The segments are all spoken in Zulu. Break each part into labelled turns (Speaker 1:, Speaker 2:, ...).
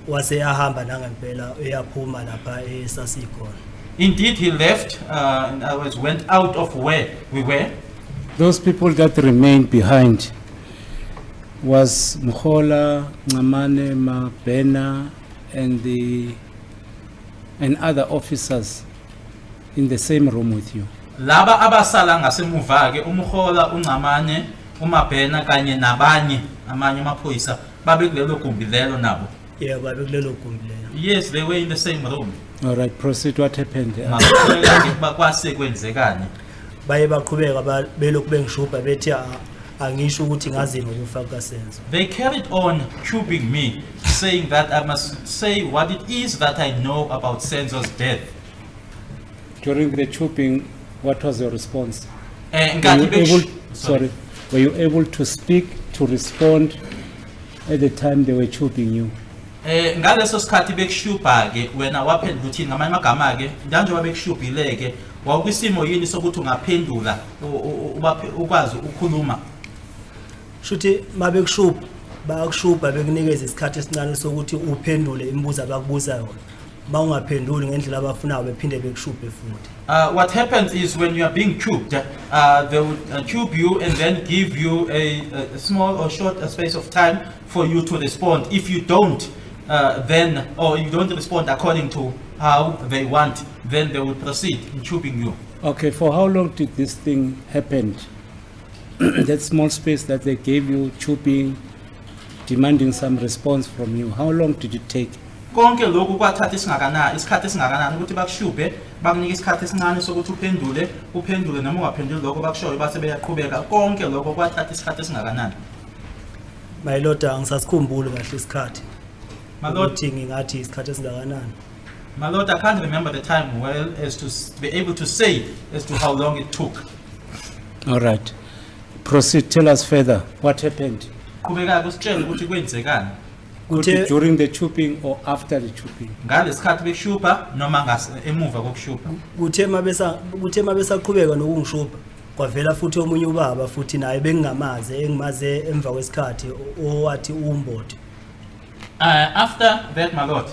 Speaker 1: Wase ahamba nangempela eyaphuma lapha esasikhona.
Speaker 2: Indeed, he left, in other words, went out of where we were.
Speaker 3: Those people that remained behind was Mogola, Ngamane, Mabena, and other officers in the same room with you.
Speaker 2: Laba abasala ngasemuva ke uMogola, uNcamane, uMabhena kanye nabanye amanye amaphoyisa babe kulelo gumbi lelo nabo.
Speaker 1: Yebo, babe kulelo gumbi lelo.
Speaker 2: Yes, they were in the same room.
Speaker 3: All right, proceed. What happened there?
Speaker 2: Maqhubeka ke kwase kwenzekani?
Speaker 1: Baye baqhubeka belokhu bengishubha bethi angisho ukuthi ngazini ngokufa kukaSenzo.
Speaker 2: They carried on tubing me, saying that I must say what it is that I know about Senzo's death.
Speaker 3: During the tubing, what was your response?
Speaker 2: Eh
Speaker 3: Were
Speaker 2: nkathi
Speaker 3: you able, sorry, were you able to speak, to respond at the time they were tubing you?
Speaker 2: Eh ngaleso sikhathi bekushubha ke wena waphendula uthini ngamanye amagama ke njengoba bekushubhile ke wawukwisimo yini sokuthi ungaphendula ukwazi ukukhuluma?
Speaker 1: Shuthi mabekushubha bayakushubha bekunikeza isikhathi esincane sokuthi uphendule imibuzo abakubuza yona. Uma ungaphenduli ngendlela abafunayo bephinde bekushubhe futhi.
Speaker 2: What happens is when you are being tubed, they would tube you and then give you a small or short space of time for you to respond. If you don't, then, or you don't respond according to how they want, then they will proceed in tubing you.
Speaker 3: Okay, for how long did this thing happen? That small space that they gave you, tubing, demanding some response from you, how long did it take?
Speaker 2: Konke lokhu kwathatha isingakanani, isikhathi esingakanani ukuthi bakushubhe, bakunike isikhathi esincane sokuthi uphendule, uphendule noma ungaphenduli lokho bakushoyo base beyaqhubeka. Konke lokho kwathatha isikhathi esingakanani?
Speaker 1: My lord, angisasikhumbuli kahle isikhathi
Speaker 2: My lord,
Speaker 1: ukuthi ngingathi isikhathi esingakanani.
Speaker 2: My lord, I can't remember the time well as to be able to say as to how long it took.
Speaker 3: All right. Proceed, tell us further, what happened?
Speaker 2: Qhubeka usitshele ukuthi kwenzekani.
Speaker 3: Could be
Speaker 1: Kuthe
Speaker 3: during the tubing or after the tubing.
Speaker 2: Ngalesikhathi bekushubha noma emuva kokushubha.
Speaker 1: Kuthe mabesaqhubeka nokungishubha kwavela futhi omunye ubaba futhi naye bengingamazi engimaze emva kwesikhathi owathi uMbotho.
Speaker 2: After that, my lord,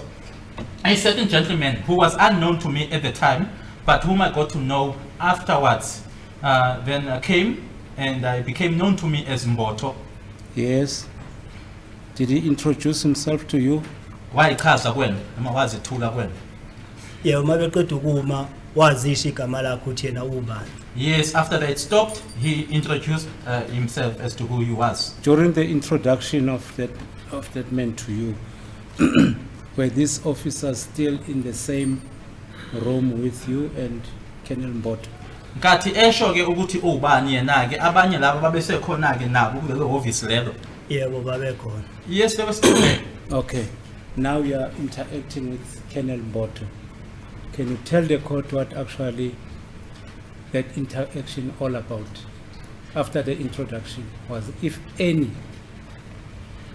Speaker 2: a certain gentleman who was unknown to me at the time, but whom I got to know afterwards, then came and became known to me as Mboto.
Speaker 3: Yes. Did he introduce himself to you?
Speaker 2: Wayichaza kuwena noma wazethula kuwena?
Speaker 1: Yebo, uma beqeda ukuma wazisho igama lakhe ukuthi yena ubani.
Speaker 2: Yes, after they had stopped, he introduced himself as to who he was.
Speaker 3: During the introduction of that man to you, were these officers still in the same room with you and Colonel Mboto?
Speaker 2: Nkathi esho ke ukuthi ubani yena ke abanye laba babesekhona ke nabo kulelo hhovisi lelo?
Speaker 1: Yebo, babekhona.
Speaker 2: Yes, they were still there.
Speaker 3: Okay, now you are interacting with Colonel Mboto. Can you tell the court what actually that interaction all about after the introduction was, if any?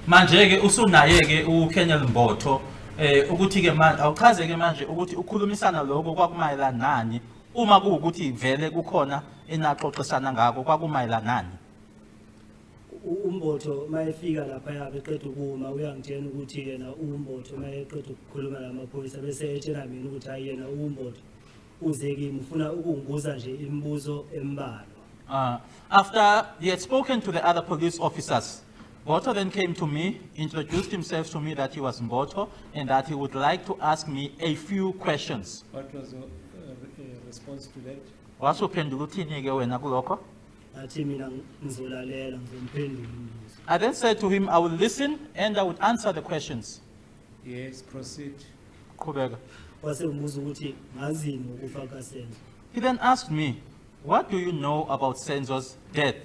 Speaker 2: Manje ke usunaye ke uColonel Mbotho eh ukuthi ke manje awuchaze ke manje ukuthi ukhulumisana lokho kwakumayelana nani uma kuwukuthi vele kukhona enaxoxisana ngako kwakumayelana nani?
Speaker 1: UMbotho mayefika lapha beqeda ukuma uyangitshela ukuthi yena uMbotho mayeqeda ukukhuluma namaphoyisa bese etshela mina ukuthi hayi yena uMbotho uze kimi ufuna ukungibuza nje imibuzo embalwa.
Speaker 2: After he had spoken to the other police officers, Mbotho then came to me, introduced himself to me that he was Mbotho and that he would like to ask me a few questions.
Speaker 3: What was your response to that?
Speaker 2: Wasuphendula uthini ke wena kulokho?
Speaker 1: Ngathi mina ngizolalela ngizomphendula imibuzo.
Speaker 2: I then said to him, I will listen and I would answer the questions.
Speaker 3: Yes, proceed.
Speaker 2: Qhubeka.
Speaker 1: Wase ngibuza ukuthi ngazini ngokufa kaSenzo.
Speaker 2: He then asked me, "What do you know about Senzo's death?"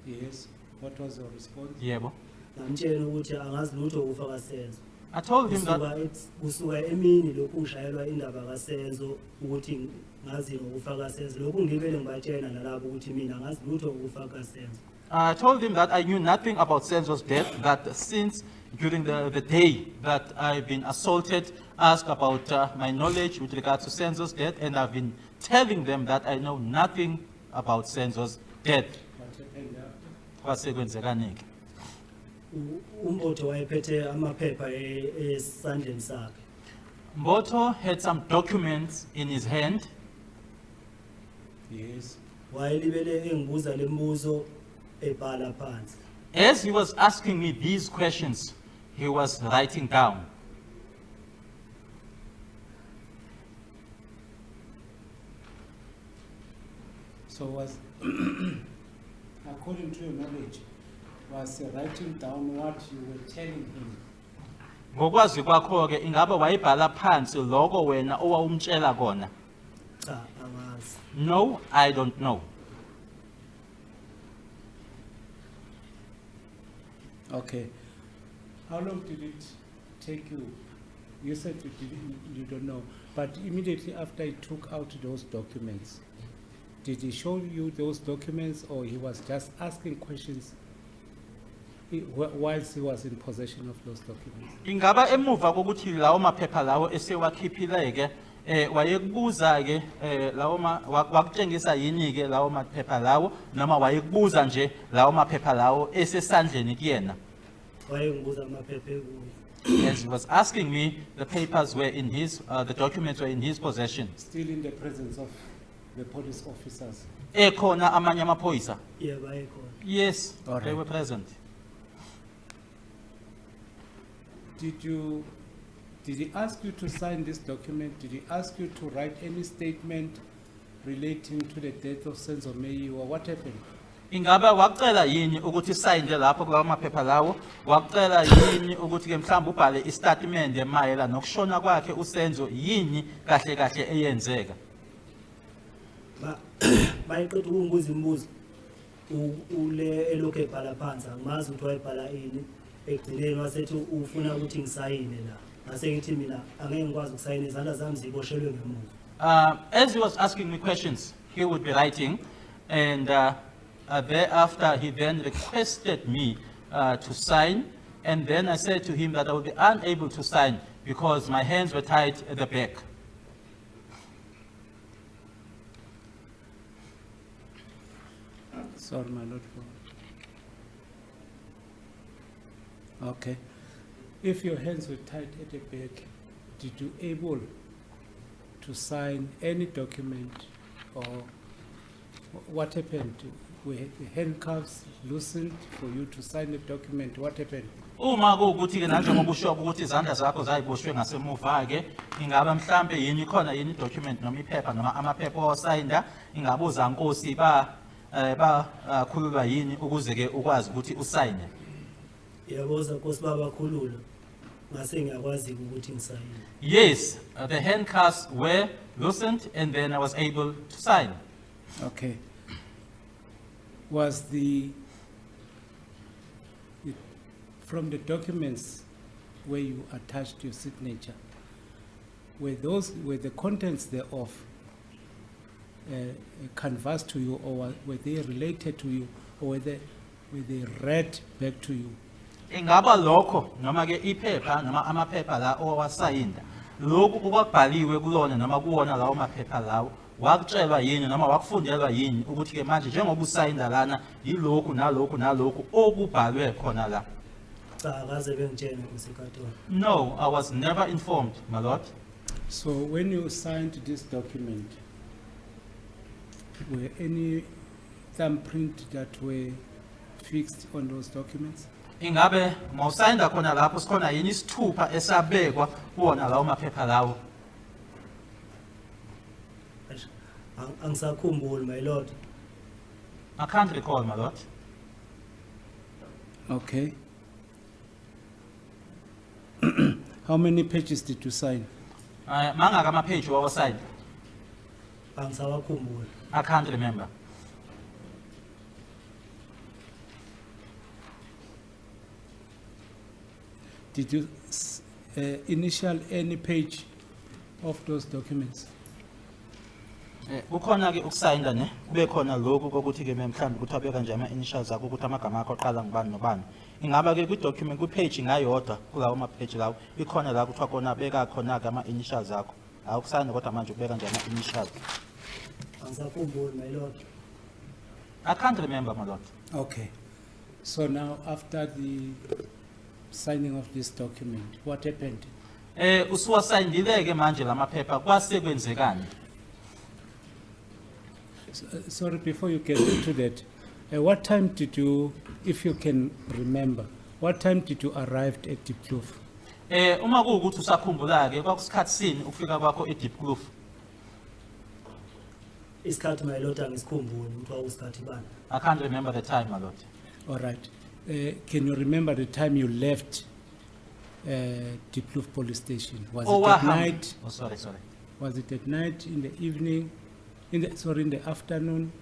Speaker 3: Yes, what was your response?
Speaker 2: Yebo.
Speaker 1: Ngamtshela ukuthi angazi lutho ukufa kaSenzo.
Speaker 2: I told him that
Speaker 1: Kusuka emini lokhu ngishayelwa indaba kaSenzo ukuthi ngazi ngokufa kaSenzo lokhu ngibele ngibatshela nalabo ukuthi mina angazi lutho ukufa kaSenzo.
Speaker 2: I told him that I knew nothing about Senzo's death, that since during the day that I've been assaulted, asked about my knowledge with regards to Senzo's death, and I've been telling them that I know nothing about Senzo's death.
Speaker 3: What happened after?
Speaker 2: Kwase kwenzekani-ke?
Speaker 1: UMbotho wayephethe amaphepha esandleni sakhe.
Speaker 2: Mbotho had some documents in his hand.
Speaker 3: Yes.
Speaker 1: Wayelibele engibuza lembuzo ebhala phansi.
Speaker 2: As he was asking me these questions, he was writing down.
Speaker 3: So was, according to your knowledge, was he writing down what you were telling him?
Speaker 2: Ngokwazi kwakho ke ingabe wayebhala phansi lokho wena owawumtshela kona?
Speaker 1: Cha, angazi.
Speaker 2: No, I don't know.
Speaker 3: Okay. How long did it take you? You said you didn't, you don't know, but immediately after he took out those documents, did he show you those documents or he was just asking questions whilst he was in possession of those documents?
Speaker 2: Ingaba emuva kokuthi lawo maphepha lawo esewakhiphile ke wayekubuza ke lawo wakutshengisa yini ke lawo maphepha lawo noma wayekubuza nje lawo maphepha lawo esesandleni kuyena?
Speaker 1: Wayengibuza amaphepha ekuye.
Speaker 2: As he was asking me, the papers were in his the documents were in his possession.
Speaker 3: Still in the presence of the police officers?
Speaker 2: Ekhona amanye amaphoyisa?
Speaker 1: Yebo, ayekhona.
Speaker 2: Yes,
Speaker 3: All
Speaker 2: they
Speaker 3: right.
Speaker 2: were present.
Speaker 3: Did he ask you to sign this document? Did he ask you to write any statement relating to the death of Senzo Meyiwa? What happened?
Speaker 2: Ingabe wakucela yini ukuthi usayinde lapho kulawo maphepha lawo? Wakucela yini ukuthi ke mhlawumbe ubhale istatimende mayelana nokushona kwakhe uSenzo, yini kahle kahle eyenzeka?
Speaker 1: Mayeqeda ukungibuza imibuzo ule elokhu ebhala phansi, angimazi ukuthi wayebhala ini. Ekugcineni wasethi ufuna ukuthi ngisayine la, ngase ngithi mina angeke ngikwazi ukusayina, izandla zami ziboshelwe ngemuva.
Speaker 2: As he was asking me questions, he would be writing, and thereafter he then requested me to sign, and then I said to him that I would be unable to sign because my hands were tied at the back.
Speaker 3: Sorry, my lord. Okay. If your hands were tied at the back, did you able to sign any document or what happened? Were the handcuffs loosened for you to sign the document? What happened?
Speaker 2: Uma kuwukuthi ke nanjengoba usho ukuthi izandla zakho zayiboshwe ngasemuva ke, ingaba mhlambe yini khona yini document noma iphepha noma amaphepha owasayinda, ingabe ozankosi ba ba khululwa yini ukuze ke ukwazi ukuthi usayine?
Speaker 1: Yebo, ozankosi babakhulula, ngase ngiyakwazi ukuthi ngisayine.
Speaker 2: Yes, the handcuffs were loosened and then I was able to sign.
Speaker 3: Okay. Was the from the documents where you attached your signature, were the contents thereof canvassed to you, or were they related to you, or were they read back to you?
Speaker 2: Ingaba lokho noma ke iphepha noma amaphepha la owasayinda, lokhu okwakubhaliwe kulona noma kuwona lawo maphepha lawo, wakutshelwa yini noma wakufundelwa yini ukuthi ke manje njengoba usayinda lana yilokhu nalokhu nalokhu okubhalwe khona la?
Speaker 1: Cha, akaze bengitshene, nkosi yenkantolo.
Speaker 2: No, I was never informed, my lord.
Speaker 3: So when you signed this document, were any thumbprint that were fixed on those documents?
Speaker 2: Ingabe mawusayinda khona lapho sikhona yini isithupha esabekwa kuwona lawo maphepha lawo?
Speaker 1: Eish, angisakhumbuli, my lord.
Speaker 2: I can't recall, my lord.
Speaker 3: Okay. How many pages did you sign?
Speaker 2: Mangaka ama-page wawasayinda?
Speaker 1: Angisawakhumbuli.
Speaker 2: I can't remember.
Speaker 3: Did you initial any page of those documents?
Speaker 2: Kukhona ke ukusayinda ne kube khona lokhu kokuthi ke mhlawumbe ukuthi abeka nje ama-initials akho ukuthi amagama akho aqala ngubani nobani. Ingaba ke kwi-document kwi-page ngayodwa kulawo ma-page lawo ikhona la kuthiwa kona beka khona ke ama-initials akho, awukusayinda kodwa manje ubeka nje ama-initials?
Speaker 1: Angisakhumbuli, my lord.
Speaker 2: I can't remember, my lord.
Speaker 3: Okay. So now, after the signing of this document, what happened?
Speaker 2: Usuwasayindile ke manje lamaphepha, kwase kwenzekani?
Speaker 3: Sorry, before you get into that, what time did you, if you can remember, what time did you arrive at Diepkloof?
Speaker 2: Uma kuwukuthi usakhumbula ke, kwakusikhathi sini ukufika kwakho eDiepkloof?
Speaker 1: Isikhathi, my lord, angisikhumbuli ukuthi kwakusikhathi bani.
Speaker 2: I can't remember the time, my lord.
Speaker 3: All right. Can you remember the time you left Diepkloof Police Station? Was it at night?
Speaker 2: Oh, sorry, sorry.
Speaker 3: Was it at night, in the evening, in the, sorry, in the afternoon?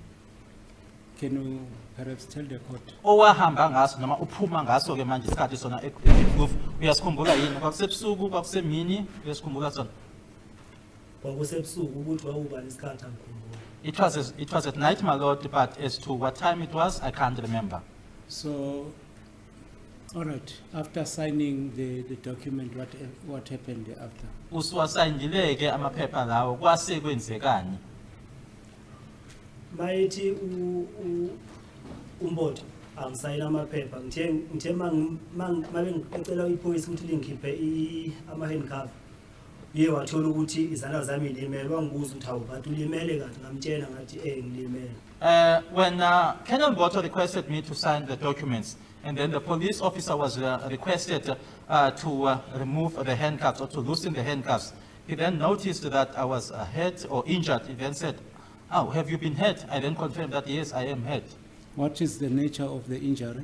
Speaker 3: Can you perhaps tell the court?
Speaker 2: Owahamba ngaso noma uphuma ngaso ke manje isikhathi sona eDiepkloof, uyasikhumbula yini? Kwakusebusuku, kwakusemini, uyasikhumbula sona?
Speaker 1: Kwakusebusuku, ukuthi kwakubani isikhathi angikhumbuli.
Speaker 2: It was at night, my lord, but as to what time it was, I can't remember.
Speaker 3: So, all right, after signing the document, what happened thereafter?
Speaker 2: Usuwasayindile ke amaphepha lawo, kwase kwenzekani?
Speaker 1: Mayethi uMbotho angisayina amaphepha, ngithe mabe ngicela iphoyisa ukuthi lingikhiphe ama-handcuff, uye wathola ukuthi izandla zami limele, wangibuza ukuthi, "Hawu, kanti ulimele?" Kanti ngamtshela ngathi, "Ngilimele."
Speaker 2: When Colonel Mbotho requested me to sign the documents, and then the police officer was requested to remove the handcuffs or to loosen the handcuffs, he then noticed that I was hurt or injured. He then said, "Oh, have you been hurt?" I then confirmed that yes, I am hurt.
Speaker 3: What is the nature of the injury?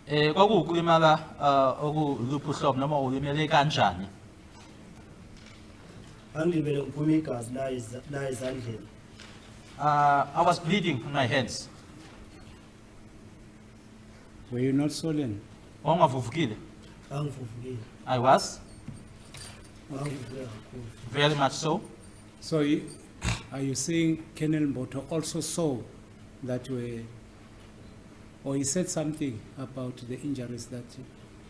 Speaker 2: Kwakuwukulimala okuluphi uhlobo noma ulimele kanjani?
Speaker 1: Angilibele, ngiphuma igazi la ezandleni.
Speaker 2: I was bleeding from my hands.
Speaker 3: Were you not swollen?
Speaker 2: Wawungavuvukile?
Speaker 1: Angivuvukile.
Speaker 2: I was,
Speaker 1: Angivuvuke kakhulu.
Speaker 2: Very much so.
Speaker 3: So are you saying Colonel Mbotho also saw that you were, or he said something about the injuries that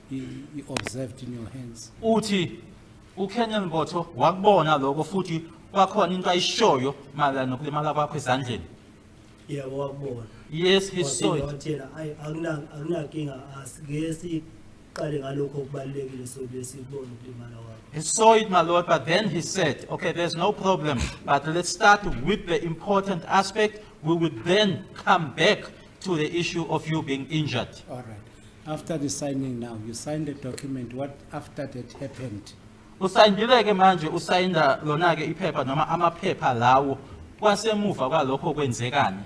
Speaker 3: he observed in your hands?
Speaker 2: Uthi uColonel Mbotho wakubona lokho futhi kwakhona into ayishoyo mayelana nokulimala kwakho ezandleni?
Speaker 1: Yebo, wakubona.
Speaker 2: Yes, he saw
Speaker 1: Waphinde
Speaker 2: it.
Speaker 1: wathi yena, "Ayi, akunakinga, asike siqale ngalokho okubalulekile, sobe sikubona ukulimala kwakho."
Speaker 2: He saw it, my lord, but then he said, "Okay, there's no problem, but let's start with the important aspect. We will then come back to the issue of you being injured."
Speaker 3: All right. After the signing now, you signed the document, what after that happened?
Speaker 2: Usayindile ke manje, usayinda lona ke iphepha noma amaphepha lawo, kwasemuva kwalokho kwenzekani?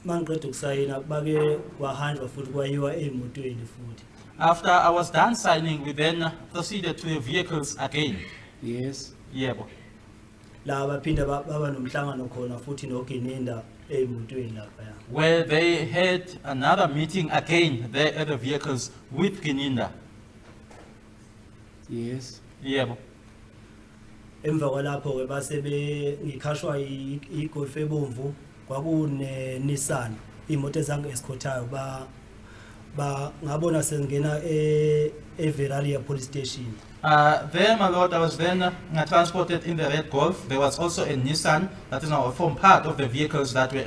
Speaker 1: Mangiqeda ukusayina, bake kwahanjwa futhi, kwayiwa ey'motweni futhi.
Speaker 2: After I was done signing, we then proceeded to the vehicles again.
Speaker 3: Yes.
Speaker 2: Yebo.
Speaker 1: La baphinde baba nomhlangano khona futhi noGininda ey'motweni laphaya.
Speaker 2: Where they had another meeting again there at the vehicles with Gininda.
Speaker 3: Yes.
Speaker 2: Yebo.
Speaker 1: Emva kwalapho-ke base ngikhashwa iGolf ebomvu, kwakune-Nissan, iy'moto ezangi-escortayo, ba ngabona sengena eVillieria Police Station.
Speaker 2: There, my lord, I was then transported in the red Golf. There was also a Nissan that is now form part of the vehicles that were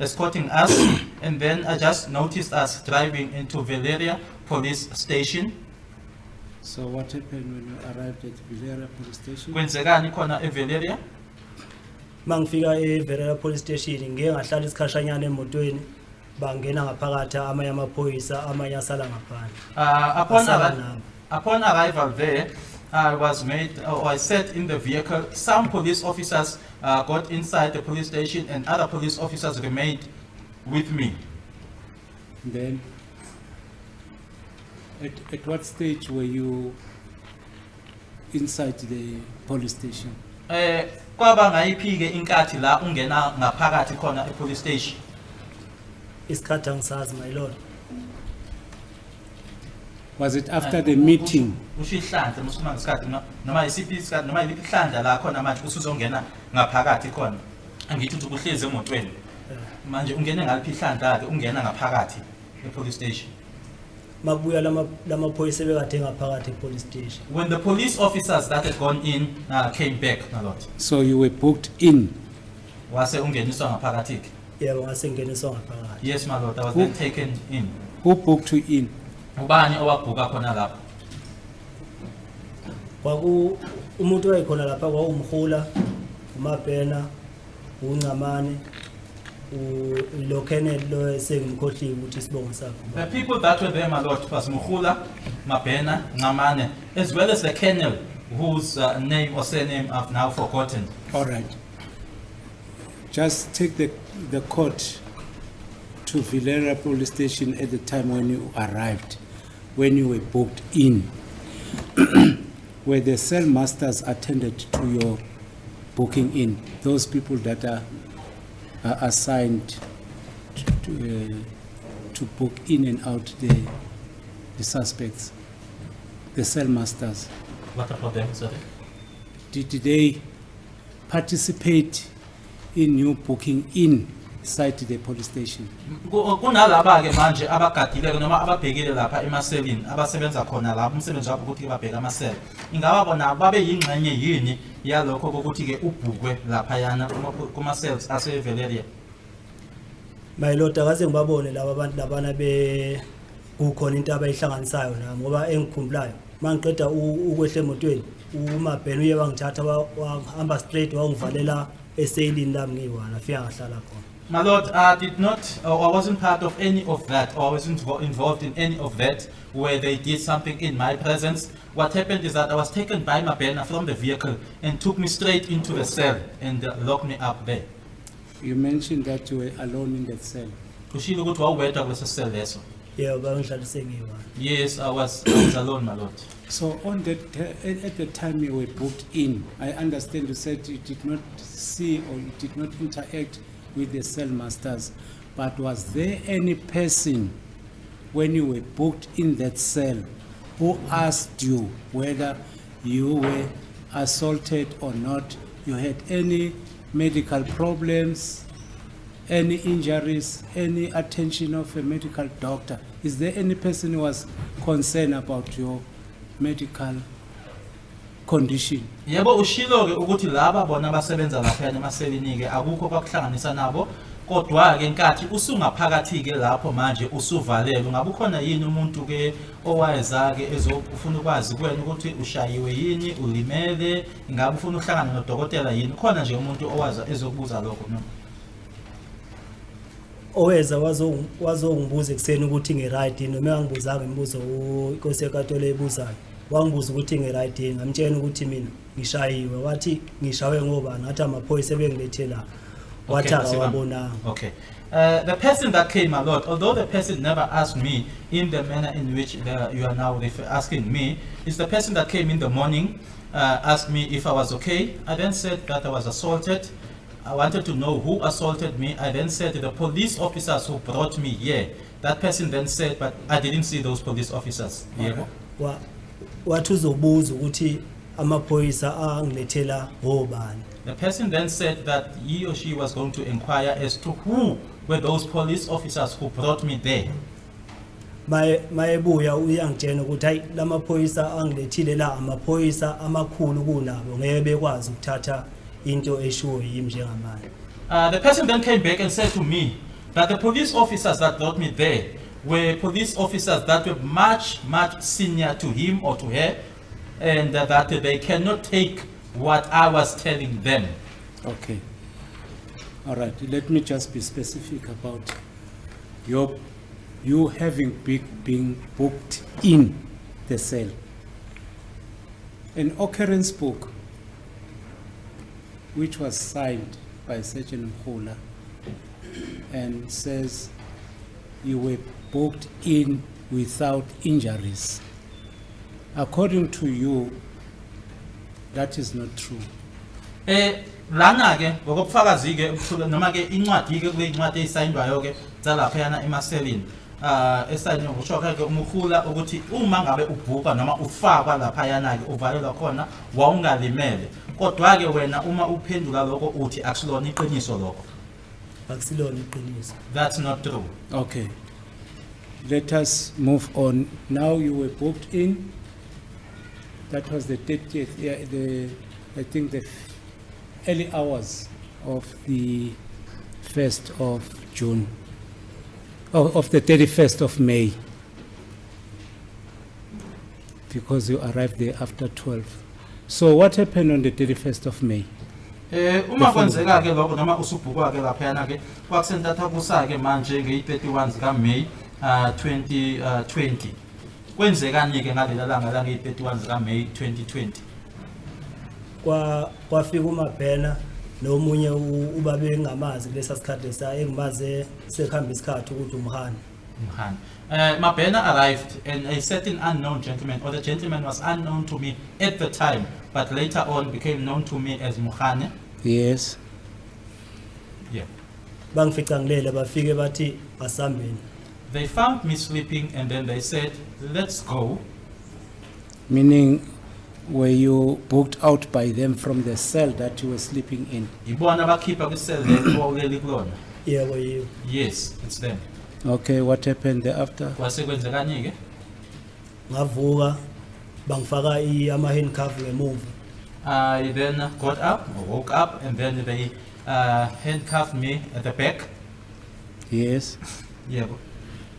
Speaker 2: escorting us. And then I just noticed us driving into Villieria Police Station.
Speaker 3: So what happened when you arrived at Villieria Police Station?
Speaker 2: Kwenzekani khona eVillieria?
Speaker 1: Mangifika eVillieria Police Station, ngike ngahlala isikhashanyana emotweni, bangena ngaphakathi amanye amaphoyisa, amanye asala ngaphandle. Asala nami.
Speaker 2: Upon arrival there, I was made, or I sat in the vehicle. Some police officers got inside the police station and other police officers remained with me.
Speaker 3: Then, at what stage were you inside the police station?
Speaker 2: Kwaba ngayiphi ke inkathi la ungena ngaphakathi khona e-police station?
Speaker 1: Isikhathi angisazi, my lord.
Speaker 3: Was it after the meeting?
Speaker 2: Usho ihlandla musuma ngesikhathi noma isiphi isikhathi noma iliphi ihlandla la khona manje usuzongena ngaphakathi khona. Angithi uthi uhlezi emotweni. Manje ungene ngaliphi ihlandla ke ungena ngaphakathi e-police station?
Speaker 1: Makubuya lamaphoyisa ebekade ngaphakathi e-police station.
Speaker 2: When the police officers that had gone in came back, my lord.
Speaker 3: So you were booked in.
Speaker 2: Wase ungeniswa ngaphakathi ke.
Speaker 1: Yebo, ngase ngingeniswa ngaphakathi.
Speaker 2: Yes, my lord, I was then taken in.
Speaker 3: Who booked you in?
Speaker 2: Ubani owakubhuka khona lapho?
Speaker 1: Kwaku umuntu owayekhona lapha kwakuwuMogola, uMabhena, uNcamane, lo Colonel lo esengimkhohliwe ukuthi isibongo sakhe.
Speaker 2: The people that were there, my lord, was Mogola, Mabena, Ngamane, as well as the colonel, whose name or surname I've now forgotten.
Speaker 3: All right. Just take the court to Villieria Police Station at the time when you arrived, when you were booked in. Where the cell masters attended to your booking in, those people that are assigned to book in and out the suspects, the cell masters.
Speaker 2: What about them, sorry?
Speaker 3: Did they participate in you booking inside the police station?
Speaker 2: Kunalaba ke manje abagadile noma ababhekile lapha emaselini abasebenza khona lapho, umsebenzi wabo ukuthi babheke amasela. Ingaba bona babe yingxenye yini yalokho kokuthi ke ubhukwe laphayana kuma cells ase Villieria?
Speaker 1: My lord, akaze ngibabone laba bantu labana be kukhona into abayihlanganisayo nami, ngoba engikhumbulayo mangiqeda ukwehla emotweni, uMabhena uye wangithatha wahamba straight wangivalela eselini lami ngiyi-one, afika ngahlala khona.
Speaker 2: My lord, I did not, or I wasn't part of any of that, or I wasn't involved in any of that, where they did something in my presence. What happened is that I was taken by Mabena from the vehicle and took me straight into the cell and locked me up there.
Speaker 3: You mentioned that you were alone in that cell.
Speaker 2: Ushilo ukuthi wawuwedwa kuleso cell leso.
Speaker 1: Yebo, bangihlalise ngiyi-one.
Speaker 2: Yes, I was alone, my lord.
Speaker 3: So on that, at the time you were booked in, I understand you said you did not see or you did not interact with the cell masters, but was there any person when you were booked in that cell who asked you whether you were assaulted or not, you had any medical problems, any injuries, any attention of a medical doctor? Is there any person who was concerned about your medical condition?
Speaker 2: Yebo, ushilo ke ukuthi laba bona abasebenza lapha emaselini ke akukho kwakuhlanganisa nabo, kodwa ke nkathi usungaphakathi ke lapho manje usuvalelwe, ngabe ukhona yini umuntu ke owayeza ke ezofuna ukwazi kuwena ukuthi ushayiwe yini, ulimele, ngabe ufuna uhlangana nodokotela yini, khona nje umuntu owaza ezokubuza lokho no?
Speaker 1: Oweza wazongibuza ekuseni ukuthi ngi-right yini, noma engangibuzanga imibuzo inkosi yenkantolo ebuzayo. Wangibuza ukuthi ngi-right yini, ngamtshela ukuthi mina ngishayiwe. Wathi ngishawe ngobani, ngathi amaphoyisa ebengilethe la. Wathi
Speaker 2: Okay, Nkosi yami.
Speaker 1: Akawabonanga.
Speaker 2: Okay. The person that came, my lord, although the person never asked me in the manner in which you are now asking me, is the person that came in the morning, asked me if I was okay. I then said that I was assaulted. I wanted to know who assaulted me. I then said the police officers who brought me here. That person then said, "But I didn't see those police officers." Yebo.
Speaker 1: Wathi uzobuza ukuthi amaphoyisa angilethela obani.
Speaker 2: The person then said that he or she was going to inquire as to who were those police officers who brought me there.
Speaker 1: Maye mayebuya uyangitshela ukuthi hayi, lamaphoyisa angilethile la amaphoyisa amakhulu kunabo, ngeke bekwazi ukuthatha into eshiwo yimi njengamanje.
Speaker 2: The person then came back and said to me that the police officers that brought me there were police officers that were much, much senior to him or to her, and that they cannot take what I was telling them.
Speaker 3: Okay. All right, let me just be specific about you having been booked in the cell. An occurrence book, which was signed by Sergeant Mogola and says you were booked in without injuries. According to you, that is not true.
Speaker 2: Lana ke ngokubufakazi ke noma ke incwadi ke kule incwadi eyisayindwayo ke zalaphayana emaselini esayinwe kusho ke uMogola ukuthi uma ngabe ubhuka noma ufakwa laphayana ke uvalelwa khona wawungalimele, kodwa ke wena uma uphendula lokho uthi akusilona iqiniso lokho.
Speaker 1: Akusilona iqiniso.
Speaker 2: That's not true.
Speaker 3: Okay. Let us move on. Now you were booked in. That was the 30th, yeah, I think the early hours of the 1st of June. Of the 31st of May? Because you arrived there after 12. So what happened on the 31st of May?
Speaker 2: Uma kwenzeka ke lokho noma usubhukwa ke laphayana ke kwakusentathakusa ke manje ngeyi-31 zika May 2020. Kwenzekani ke ngalela langa la ngeyi-31 zika May 2020?
Speaker 1: Kwa kwafika uMabhena nomunye ubaba engamazi kulesa sikhathi lesa engimaze sekuhamba isikhathi ukuthi umhani.
Speaker 2: Mkhana. Mabena arrived and a certain unknown gentleman, or the gentleman was unknown to me at the time, but later on became known to me as Mukhane.
Speaker 3: Yes.
Speaker 2: Yeah.
Speaker 1: Bangifica ngilele bafike bathi asambeni.
Speaker 2: They found me sleeping and then they said, "Let's go."
Speaker 3: Meaning, were you booked out by them from the cell that you were sleeping in?
Speaker 2: Ibona bakhipha kwisele le owawulele kulona.
Speaker 1: Yebo, yibo.
Speaker 2: Yes, it's them.
Speaker 3: Okay, what happened thereafter?
Speaker 2: Kwase kwenzekani ke?
Speaker 1: Ngavuka bangifaka ama-handcuff ngemuva.
Speaker 2: I then got up, or woke up, and then they handcuffed me at the back.
Speaker 3: Yes.
Speaker 2: Yebo.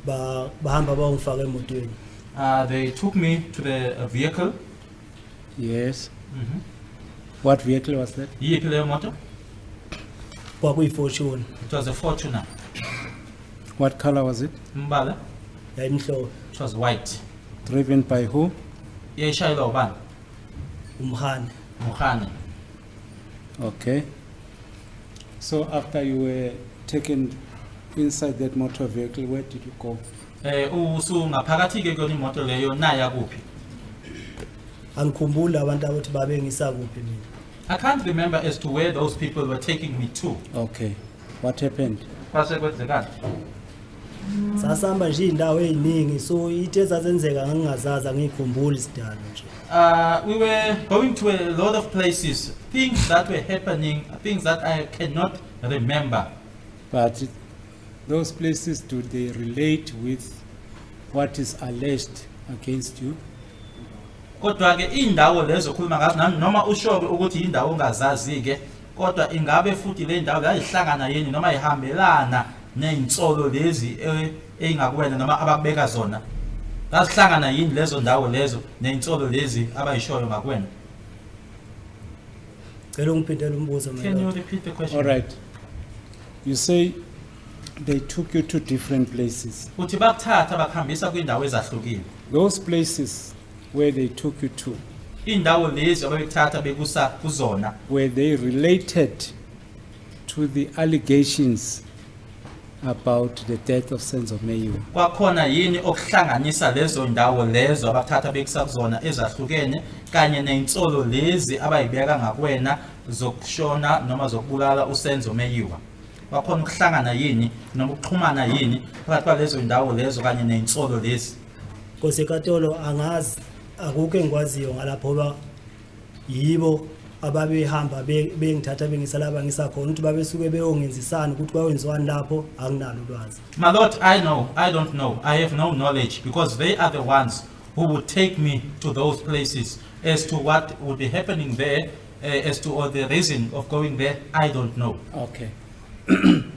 Speaker 1: Bahamba bayongifaka emotweni.
Speaker 2: They took me to the vehicle.
Speaker 3: Yes. What vehicle was that?
Speaker 2: Yiphi leyo moto?
Speaker 1: Kwakuyi-Fortuner.
Speaker 2: It was a Fortuner.
Speaker 3: What color was it?
Speaker 2: Mbala.
Speaker 1: Yayimhlophe.
Speaker 2: It was white.
Speaker 3: Driven by who?
Speaker 2: Yayishayelwa ubani?
Speaker 1: Umhane.
Speaker 2: Mukhane.
Speaker 3: Okay. So after you were taken inside that motor vehicle, where did you go?
Speaker 2: Usungaphakathi ke kuyona imoto leyo naya kuphi?
Speaker 1: Angikhumbuli abantu ukuthi babengisa kuphi mina.
Speaker 2: I can't remember as to where those people were taking me to.
Speaker 3: Okay. What happened?
Speaker 2: Kwase kwenzekani?
Speaker 1: Sasihamba nje iy'ndawo ey'ningi, so into ezazenzeka ngangingazazi, angiyikhumbuli sidalo nje.
Speaker 2: We were going to a lot of places, things that were happening, things that I cannot remember.
Speaker 3: But those places, do they relate with what is alleged against you?
Speaker 2: Kodwa ke indawo lezo khuluma ngazo noma usho ke ukuthi indawo ongazazi ke, kodwa ingabe futhi le ndawo yayihlangana yini noma ihambelana nezinsolo lezi eyingakuwena noma abakubeka zona? Zazihlangana yini lezo ndawo lezo nezinsolo lezi abayishoyo ngakuwena?
Speaker 1: Cela ungiphindele umbuzo, my
Speaker 2: Can you
Speaker 1: lord.
Speaker 2: Repeat the question?
Speaker 3: All right. You say they took you to different places.
Speaker 2: Uthi bakuthatha bakuhambisa kwindawo ezahlukile.
Speaker 3: Those places where they took you to,
Speaker 2: Indawo lezi ababekuthatha bekusa kuzona,
Speaker 3: were they related to the allegations about the death of Senzo Meyiwa?
Speaker 2: Kwakhona yini okuhlanganisa lezo ndawo lezo abakuthatha bekusa kuzona ezahlukene kanye nezinsolo lezi abayibeka ngakuwena zokushona noma zokubulala uSenzo Meyiwa? Kwakhona ukuhlangana yini noma ukuxhumana yini phakathi kwalezo ndawo lezo kanye nezinsolo lezi?
Speaker 1: Nkosi yenkantolo, angazi, akukho engikwaziyo ngalapho ngoba yibo ababehamba bengithatha bengisa la bangisa khona. Ukuthi babesuke beyongenzisani, ukuthi kwakwenziwani lapho, anginalo ulwazi.
Speaker 2: My lord, I don't know. I have no knowledge because they are the ones who would take me to those places. As to what would be happening there, as to all the reason of going there, I don't know.
Speaker 3: Okay.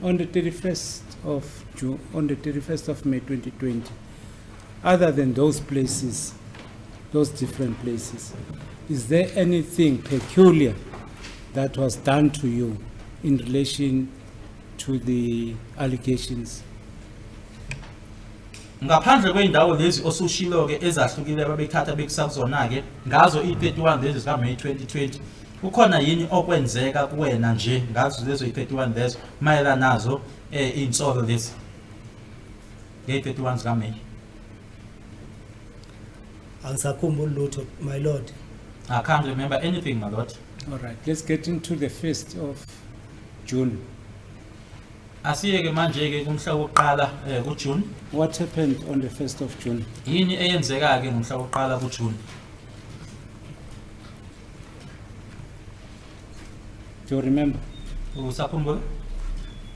Speaker 3: On the 31st of June, on the 31st of May 2020, other than those places, those different places, is there anything peculiar that was done to you in relation to the allegations?
Speaker 2: Ngaphandle kwey'ndawo lezi osushilo-ke ezahlukile ababethatha bekusa kuzona-ke ngazo i-31 lezi zikaMeyi 2020, kukhona yini okwenzeka kuwena nje ngazo lezo i-31 lezo mayelana nazo iy'nsolo lezi ngeyi-31 zikaMeyi?
Speaker 1: Angisakhumbuli lutho, my lord.
Speaker 2: I can't remember anything, my lord.
Speaker 3: All right, let's get into the 1st of June.
Speaker 2: Asiyeke manje-ke kumhla wokuqala kuJune.
Speaker 3: What happened on the 1st of June?
Speaker 2: Yini eyenzeka-ke ngomhla wokuqala kuJune?
Speaker 3: Do you remember?
Speaker 2: Usakhumbula?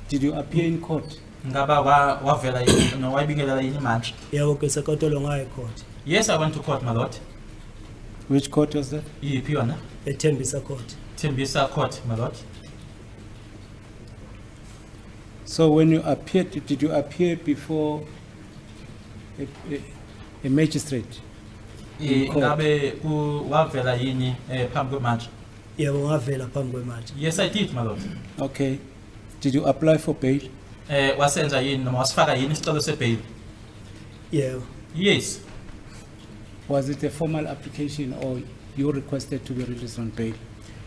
Speaker 3: Did you appear in court?
Speaker 2: Ngaba wavela yini noma wayibingelela yini manje?
Speaker 1: Yebo, Nkosi yenkantolo, ngaya ecourt.
Speaker 2: Yes, I went to court, my lord.
Speaker 3: Which court was that?
Speaker 2: Yiphi yona?
Speaker 1: EThembisa Court.
Speaker 2: Tembisa Court, my lord.
Speaker 3: So when you appeared, did you appear before a magistrate? In court.
Speaker 2: Ingabe wavela yini phambi kwemantshi?
Speaker 1: Yebo, ngavela phambi kwemantshi.
Speaker 2: Yes, I did, my lord.
Speaker 3: Okay. Did you apply for bail?
Speaker 2: Wasenza yini noma wasifaka yini isicelo sebail?
Speaker 1: Yebo.
Speaker 2: Yes.
Speaker 3: Was it a formal application or you requested to be released on bail?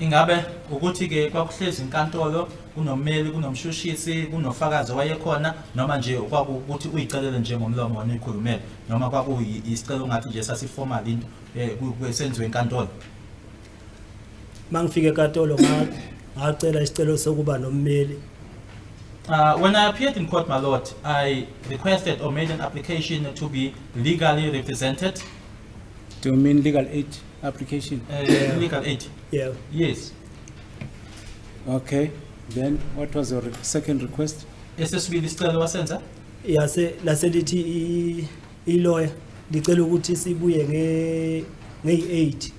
Speaker 2: Ingabe ukuthi ke kwakuhlezi inkantolo, kunommeli, kunomshushisi, kunofakazi wayekhona, noma nje kwakukuthi uyicelele nje ngomlomo wena uyikhulumele, noma kwakuyisicelo ngathi nje sasiformal into kwesenziwe enkantolo?
Speaker 1: Mangifika enkantolo ngacela isicelo sokuba nommeli.
Speaker 2: When I appeared in court, my lord, I requested or made an application to be legally represented.
Speaker 3: Do you mean legal aid application?
Speaker 2: Legal aid.
Speaker 1: Yebo.
Speaker 2: Yes.
Speaker 3: Okay. Then what was your second request?
Speaker 2: Esesibili isicelo wasenza?
Speaker 1: Yase laselithi ilawyer licela ukuthi sibuye ngeyi-8.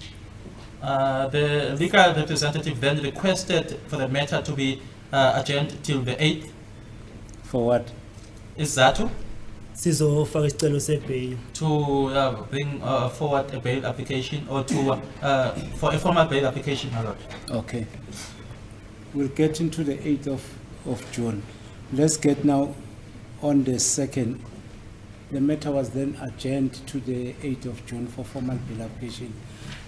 Speaker 2: The legal representative then requested for the matter to be adjourned till the 8th.
Speaker 3: For what?
Speaker 2: Isizathu?
Speaker 1: Sizofaka isicelo sebail.
Speaker 2: To bring forward a bail application or to for a formal bail application, my lord.
Speaker 3: Okay. We'll get into the 8th of June. Let's get now on the second. The matter was then adjourned to the 8th of June for formal bail application.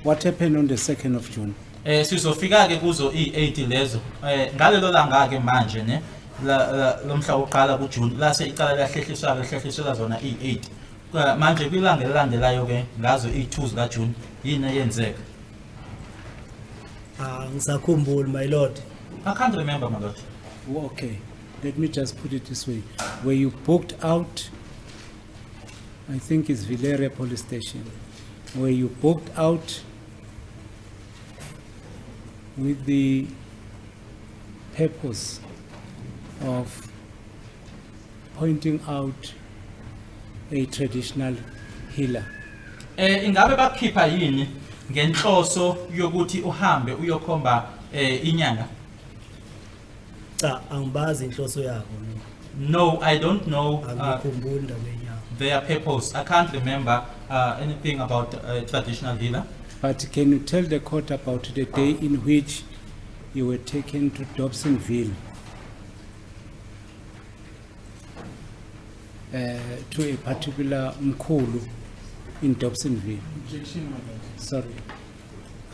Speaker 3: What happened on the 2nd of June?
Speaker 2: Sizofika ke kuzo i8 lezo. Ngalelo langa ke manje ne la lomhla wokuqala kuJune lase icala liyahlehliswa ke, lihlehliselwa zona i8. Manje kwilanga elilandelayo ke ngazo i2 zika June yini eyenzeka?
Speaker 1: Ah, ngisakhumbuli, my lord.
Speaker 2: I can't remember, my lord.
Speaker 3: Oh, okay, let me just put it this way. Were you booked out? I think it's Villieria Police Station. Were you booked out with the purpose of pointing out a traditional healer?
Speaker 2: Ingabe bakukhipha yini ngenhloso yokuthi uhambe uyokhomba inyanga?
Speaker 1: Cha, angibazi inhloso yabo mina.
Speaker 2: No, I don't know
Speaker 1: Angikhumbuli indaba yenyanga.
Speaker 2: Their purpose. I can't remember anything about a traditional healer.
Speaker 3: But can you tell the court about the day in which you were taken to Dobsonville to a particular Mkulu in Dobsonville?
Speaker 4: Objection, my lord.
Speaker 3: Sorry.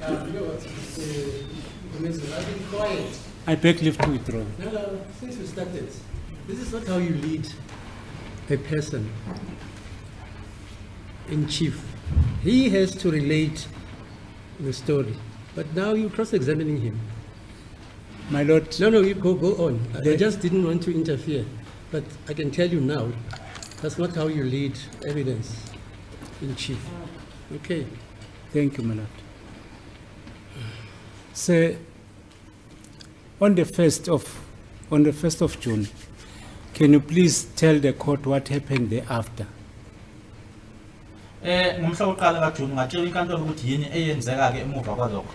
Speaker 4: You know what, Mr. I've been quiet.
Speaker 3: I beg leave to withdraw.
Speaker 4: No, since you started, this is not how you lead a person in chief. He has to relate the story, but now you're cross-examining him.
Speaker 3: My lord,
Speaker 4: No, you go on. I just didn't want to interfere, but I can tell you now, that's not how you lead evidence in chief. Okay.
Speaker 3: Thank you, my lord. So, on the 1st of June, can you please tell the court what happened thereafter?
Speaker 2: Ngomhla wokuqala kaJune ngatshela inkantolo ukuthi yini eyenzeka ke emuva kwalokho.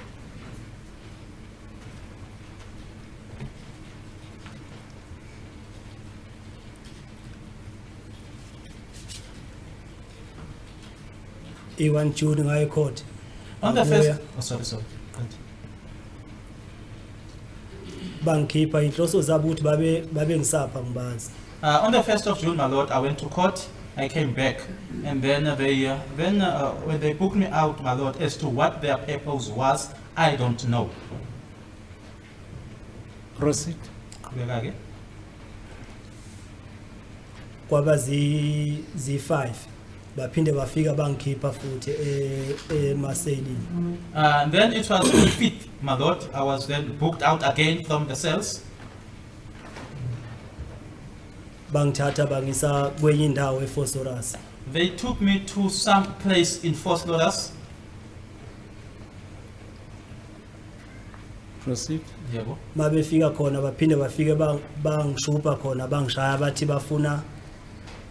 Speaker 1: I-1 June ngaye court.
Speaker 2: On the
Speaker 1: Ngabuya.
Speaker 2: first, oh, sorry, sorry. Right.
Speaker 1: Bangikhipha inhloso zabo ukuthi babe ngisapha ngibazi.
Speaker 2: On the 1st of June, my lord, I went to court. I came back, and then when they booked me out, my lord, as to what their purpose was, I don't know.
Speaker 3: Proceed.
Speaker 2: Qhubeka ke.
Speaker 1: Kwaba zi zi5 baphinde bafika bangikhipha futhi emaselini.
Speaker 2: And then it was the 5th, my lord. I was then booked out again from the cells.
Speaker 1: Bangithatha bangisa kwenye indawo eVosloorus.
Speaker 2: They took me to some place in Vosloorus.
Speaker 3: Proceed.
Speaker 2: Yebo.
Speaker 1: Mabefika khona baphinde bafike bangishupha khona, bangishaya, bathi bafuna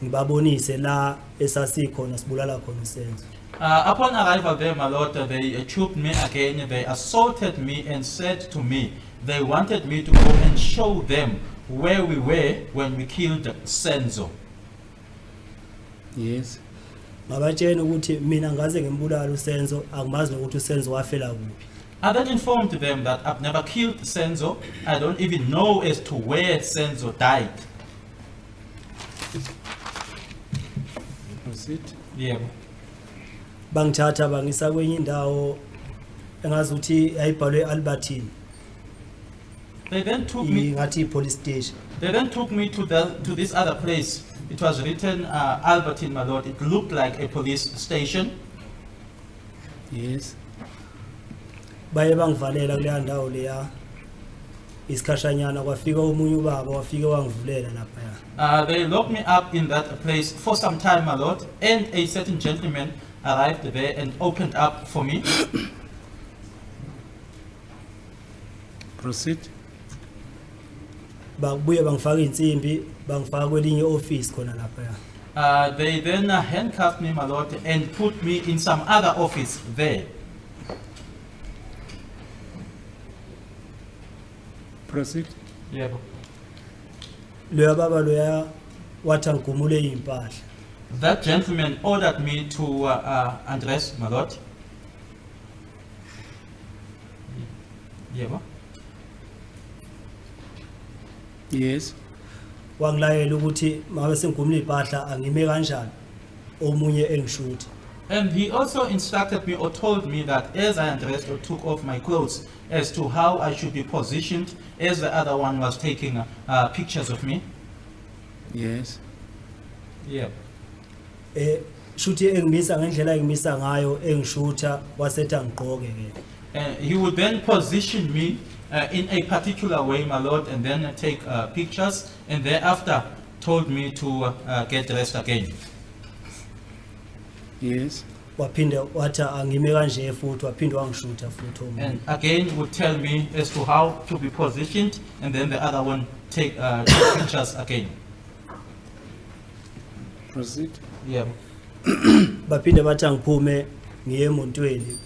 Speaker 1: ngibabonise la esasikhona sibulala khona uSenzo.
Speaker 2: Upon arrival there, my lord, they choked me again. They assaulted me and said to me they wanted me to go and show them where we were when we killed Senzo.
Speaker 3: Yes.
Speaker 1: Ngabatshela ukuthi mina ngaze ngimbulala uSenzo, angimazi nokuthi uSenzo wafela kuphi.
Speaker 2: I then informed them that I've never killed Senzo. I don't even know as to where Senzo died.
Speaker 3: Proceed.
Speaker 2: Yeah.
Speaker 1: Bangithatha bangisa kwenye indawo engazuthi yayibhalwe Albertine.
Speaker 2: They then took me.
Speaker 1: Ngathi i-police station.
Speaker 2: They then took me to this other place. It was written Albertine, my lord. It looked like a police station.
Speaker 3: Yes.
Speaker 1: Baye bangivalela kuleya ndawo leya isikhashanyana, kwafika omunye ubaba wafike wangivulela laphaya.
Speaker 2: They locked me up in that place for some time, my lord, and a certain gentleman arrived there and opened up for me.
Speaker 3: Proceed.
Speaker 1: Babuye bangifaka insimbi, bangifaka kwelinye office khona laphaya.
Speaker 2: They then handcuffed me, my lord, and put me in some other office there.
Speaker 3: Proceed.
Speaker 2: Yeah.
Speaker 1: Loya baba loya wathi angigumule iy'mpahla.
Speaker 2: That gentleman ordered me to undress, my lord. Yeah.
Speaker 3: Yes.
Speaker 1: Wangilayela ukuthi mabe sengigumule iy'mpahla angime kanjani omunye engishutha.
Speaker 2: And he also instructed me or told me that as I undressed or took off my clothes, as to how I should be positioned as the other one was taking pictures of me.
Speaker 3: Yes.
Speaker 2: Yeah.
Speaker 1: Shuthi engimisa ngendlela engimisa ngayo engishutha, wasethi angigqoke ke.
Speaker 2: He would then position me in a particular way, my lord, and then take pictures, and thereafter told me to get dressed again.
Speaker 3: Yes.
Speaker 1: Waphinde wathi angime kanje futhi, waphinde wangishutha futhi omunye.
Speaker 2: And again would tell me as to how to be positioned, and then the other one take pictures again.
Speaker 3: Proceed.
Speaker 2: Yeah.
Speaker 1: Baphinde bathi angiphume ngiye emotweni,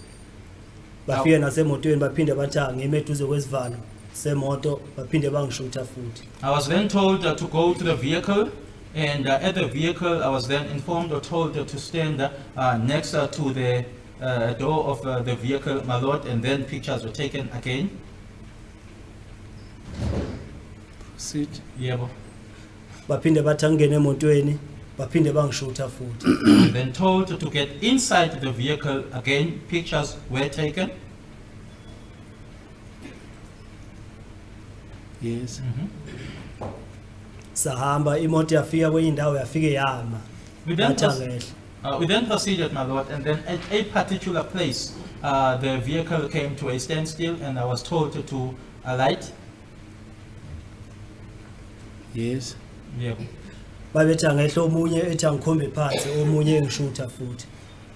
Speaker 1: bafike nasemotweni baphinde bathi angime eduze kwesivalo semoto, baphinde bangishutha futhi.
Speaker 2: I was then told to go to the vehicle, and at the vehicle, I was then informed or told to stand next to the door of the vehicle, my lord, and then pictures were taken again.
Speaker 3: Proceed.
Speaker 2: Yeah.
Speaker 1: Baphinde bathi angingene emotweni, baphinde bangishutha futhi.
Speaker 2: And then told to get inside the vehicle again, pictures were taken.
Speaker 3: Yes.
Speaker 1: Sahamba, imoto yafika kwenye indawo, yafike yama.
Speaker 2: We then,
Speaker 1: Bathi angehle.
Speaker 2: We then proceeded, my lord, and then at a particular place, the vehicle came to a standstill, and I was told to alight.
Speaker 3: Yes.
Speaker 2: Yeah.
Speaker 1: Babethi angehle, omunye ethi angikhombe phansi, omunye engishutha futhi.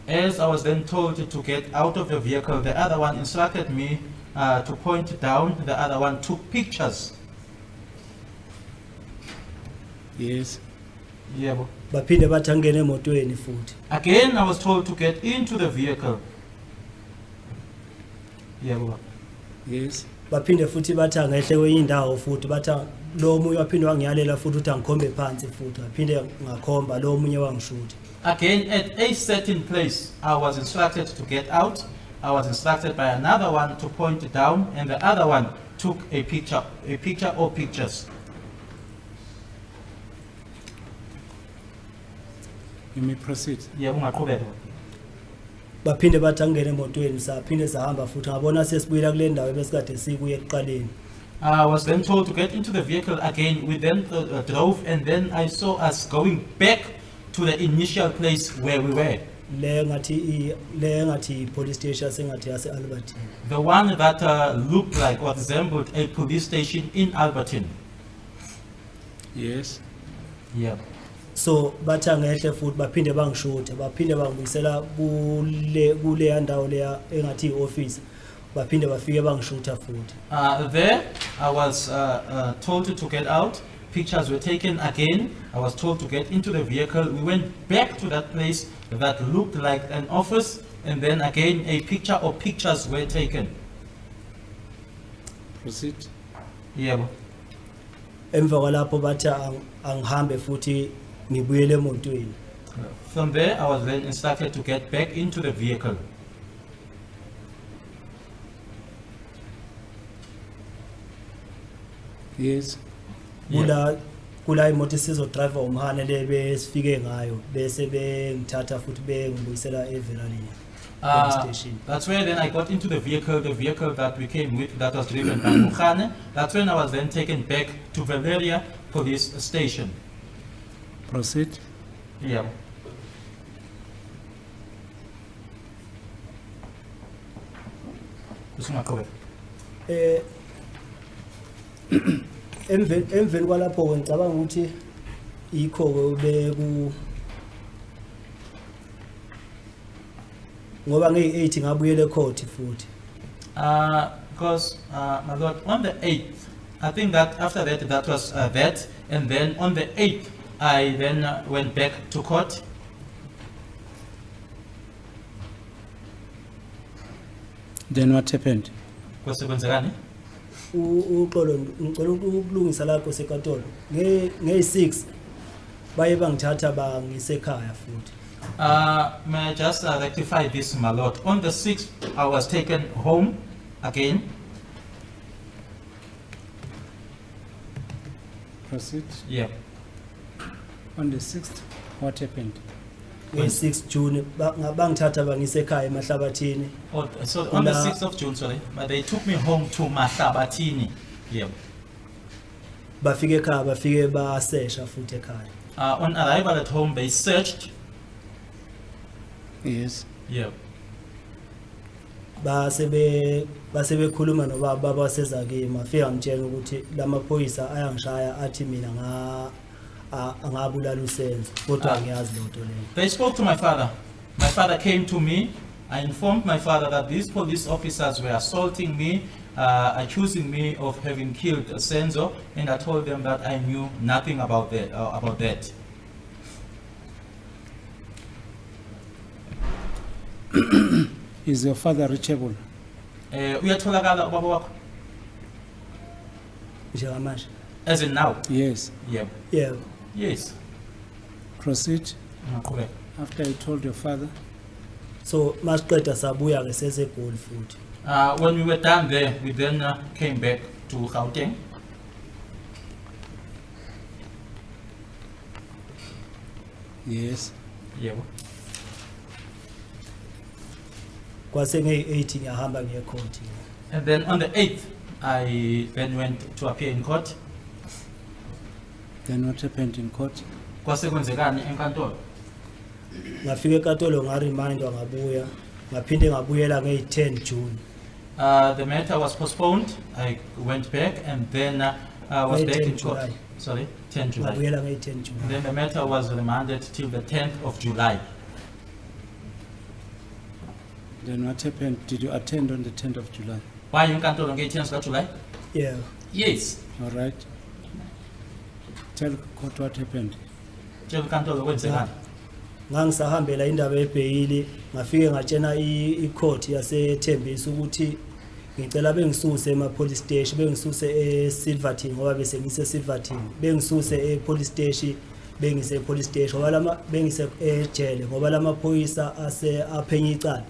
Speaker 2: As I was then told to get out of the vehicle, the other one instructed me to point down, the other one took pictures.
Speaker 3: Yes.
Speaker 2: Yeah.
Speaker 1: Baphinde bathi angene emotweni futhi.
Speaker 2: Again, I was told to get into the vehicle. Yeah.
Speaker 3: Yes.
Speaker 1: Baphinde futhi bathi angehle kwenye indawo futhi, bathi lo omunye waphinde wangiyalela futhi ukuthi angikhombe phansi futhi, ngaphinde ngakhomba, lo omunye wangishutha.
Speaker 2: Again, at a certain place, I was instructed to get out. I was instructed by another one to point down, and the other one took a picture or pictures.
Speaker 3: You may proceed.
Speaker 2: Yeah, ungaqhubeka.
Speaker 1: Baphinde bathi angene emotweni, saphinde sahamba futhi, ngabona sesibuyela kule ndawo ebesikade sikuye ekuqaleni.
Speaker 2: I was then told to get into the vehicle again. We then drove, and then I saw us going back to the initial place where we were.
Speaker 1: Le ngathi i-police station sengathi yase-Albertine.
Speaker 2: The one that looked like or resembled a police station in Albertine.
Speaker 3: Yes.
Speaker 2: Yeah.
Speaker 1: So bathi angehle futhi, baphinde bangishuthe, baphinde bangibuyisela kule kuleya ndawo leya engathi i-office, baphinde bafike bangishutha futhi.
Speaker 2: There, I was told to get out. Pictures were taken again. I was told to get into the vehicle. We went back to that place that looked like an office, and then again a picture or pictures were taken.
Speaker 3: Proceed.
Speaker 2: Yeah.
Speaker 1: Emva kwalapho bathi angihambe futhi ngibuyele emotweni.
Speaker 2: From there, I was then instructed to get back into the vehicle.
Speaker 3: Yes.
Speaker 1: Kula imoto isizo-drive uMohane le besifike ngayo bese bengithatha futhi bengibuyisela eVillieria police station.
Speaker 2: That's where then I got into the vehicle that we came with that was driven by Mukhane. That's when I was then taken back to Villieria Police Station.
Speaker 3: Proceed.
Speaker 2: Yeah. Usungaqhubeka.
Speaker 1: Emveni kwalapho ke ngicabanga ukuthi ikho ke beku ngoba ngeyi-8 ngabuyela ecourt futhi.
Speaker 2: Because, my lord, on the 8th, I think that after that, that was that. And then on the 8th, I then went back to court.
Speaker 3: Then what happened?
Speaker 2: Kwase kwenzekani?
Speaker 1: Uxolo, ngicela ukulungisa lapho sekantolo, ngeyi-6 baye bangithatha bangisekhaya futhi.
Speaker 2: May I just rectify this, my lord? On the 6th, I was taken home again.
Speaker 3: Proceed.
Speaker 2: Yeah.
Speaker 3: On the 6th, what happened?
Speaker 1: Ngeyi-6 June bangithatha bangisekhaya eMahlabathini.
Speaker 2: Oh, so on the 6th of June, sorry, but they took me home to Mahlabatini. Yeah.
Speaker 1: Bafike ekhaya bafike basesha futhi ekhaya.
Speaker 2: On arrival at home, they searched.
Speaker 3: Yes.
Speaker 2: Yeah.
Speaker 1: Base bekhuluma nobaba, baba seza kimi, afika ngitshela ukuthi lamaphoyisa ayangishaya athi mina nga angabulala uSenzo kodwa angiyazi loo nto leyo.
Speaker 2: They spoke to my father. My father came to me. I informed my father that these police officers were assaulting me, accusing me of having killed Senzo, and I told them that I knew nothing about that. About that.
Speaker 3: Is your father reachable?
Speaker 2: Uyatholakala ubaba wakho?
Speaker 1: Njengamanje?
Speaker 2: As in now?
Speaker 3: Yes.
Speaker 2: Yeah.
Speaker 1: Yebo.
Speaker 2: Yes.
Speaker 3: Proceed.
Speaker 2: Ungaqhubeka.
Speaker 3: After you told your father,
Speaker 1: So masiqeda sabuya ke seseGoli futhi.
Speaker 2: When we were done there, we then came back to Gauteng.
Speaker 3: Yes.
Speaker 2: Yebo.
Speaker 1: Kwase ngeyi-8 ngiyahamba ngiye court.
Speaker 2: And then on the 8th, I then went to appear in court.
Speaker 3: Then what happened in court?
Speaker 2: Kwase kwenzekani enkantolo?
Speaker 1: Ngafika enkantolo ngaremandwa ngabuya ngaphinde ngabuyela ngeyi-10 June.
Speaker 2: The matter was postponed. I went back and then I was
Speaker 1: Ngeyi
Speaker 2: back
Speaker 1: 10
Speaker 2: in court.
Speaker 1: July.
Speaker 2: Sorry, 10 July.
Speaker 1: Ngabuyela ngeyi-10 July.
Speaker 2: And then the matter was remanded till the 10th of July.
Speaker 3: Then what happened? Did you attend on the 10th of July?
Speaker 2: Waya enkantolo ngeyi-10 July?
Speaker 1: Yeah.
Speaker 2: Yes.
Speaker 3: All right. Tell court what happened.
Speaker 2: Tshela inkantolo kwenzekani.
Speaker 1: Ngangisahambela indaba yebheyili ngafike ngatshena i-court yaseThembisa ukuthi ngicela bengisuse ema-police station, bengisuse e-Silverton ngoba bese ngise-Silverton, bengisuse e-police station, bengise e-police station ngoba lama bengise ejele ngoba lamaphoyisa ase aphenya icala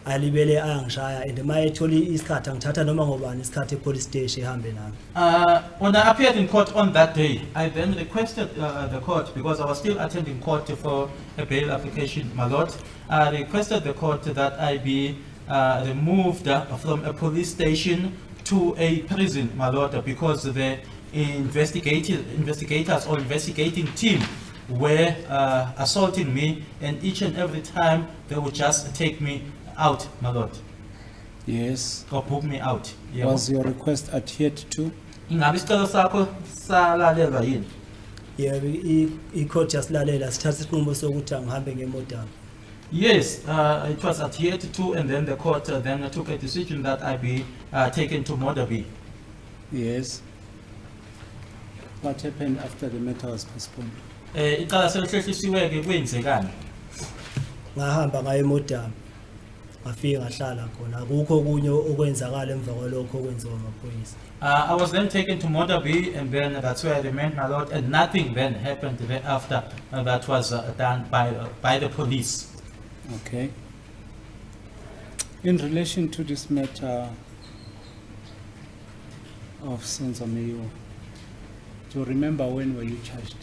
Speaker 1: alibele ayangishaya and uma ethola isikhathi angithatha noma ngobani isikhathi e-police station ehambe nami.
Speaker 2: When I appeared in court on that day, I then requested the court, because I was still attending court for a bail application, my lord. I requested the court that I be removed from a police station to a prison, my lord, because the investigators or investigating team were assaulting me, and each and every time they would just take me out, my lord,
Speaker 3: Yes.
Speaker 2: or book me out. Yebo.
Speaker 3: Was your request adhered to?
Speaker 2: Ingabe isicelo sakho salalelwa yini?
Speaker 1: Yebo, i-court yasilalela sithatha isinqumo sokuthi angihambe ngeModderbee.
Speaker 2: Yes, it was adhered to, and then the court then took a decision that I be taken to Modderbee.
Speaker 3: Yes. What happened after the matter was postponed?
Speaker 2: Icala selihlehlisiwe ke kwenzekani?
Speaker 1: Ngahamba ngaye eModderbee. Ngafike ngahlala khona, akukho okunye okwenzakala emva kwalokho okwenziwa amaphoyisa.
Speaker 2: I was then taken to Modderbee, and then that's where I remained, my lord, and nothing then happened thereafter that was done by the police.
Speaker 3: Okay. In relation to this matter of Senzo Meyiwa, do you remember when were you charged?